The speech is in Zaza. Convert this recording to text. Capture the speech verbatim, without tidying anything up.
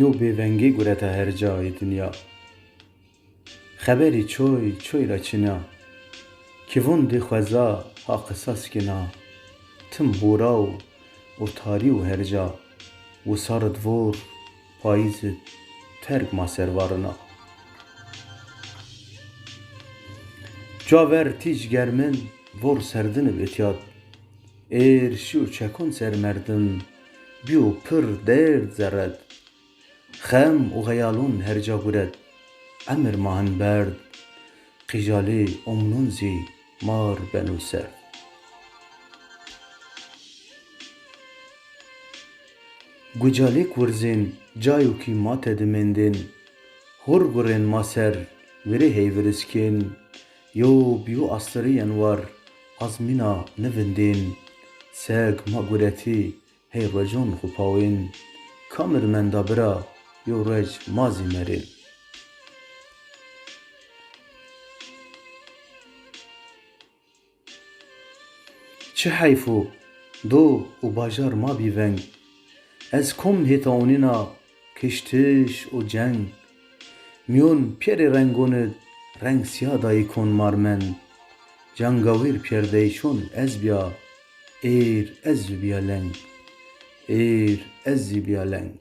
Yo bêvengê gureta her ca ê dinya. Xeberî çoy çoy ra çina. Kivon dê xweza ha qisas kina. Tim hûraw û tarî û her ca. Wisar id vor, payîz id terg ma ser varina. Ca ver tîc germin, vor serdin ib îtyad. Êr şîyo çekon ser merdim, bîyo pir derd zerred. Xem û xeyalon her ca guret, emir ma hin berd. Qîjalê omnon zî mar beno serd. Gucalêk wirzên cayo kî ma tedi mendên, hor gurên ma ser, virê heyviriz kên. Yo bi yo astirîyen war, azmîna nivindên. Seg ma guretî, hey ruecon xwu pawên. Kamir menda bira, yo ruec ma zî merên. Çi heyf o, do û bajar ma bî veng. Ez kom hêta onîna kiştiş û ceng. Mîyon pîyerê rengon id reng sîya dayî kon mar mend. Cangawîr pîyerdeyîşon ez bîya, êr ez zî bîya leng. Êr ez zî bîya leng.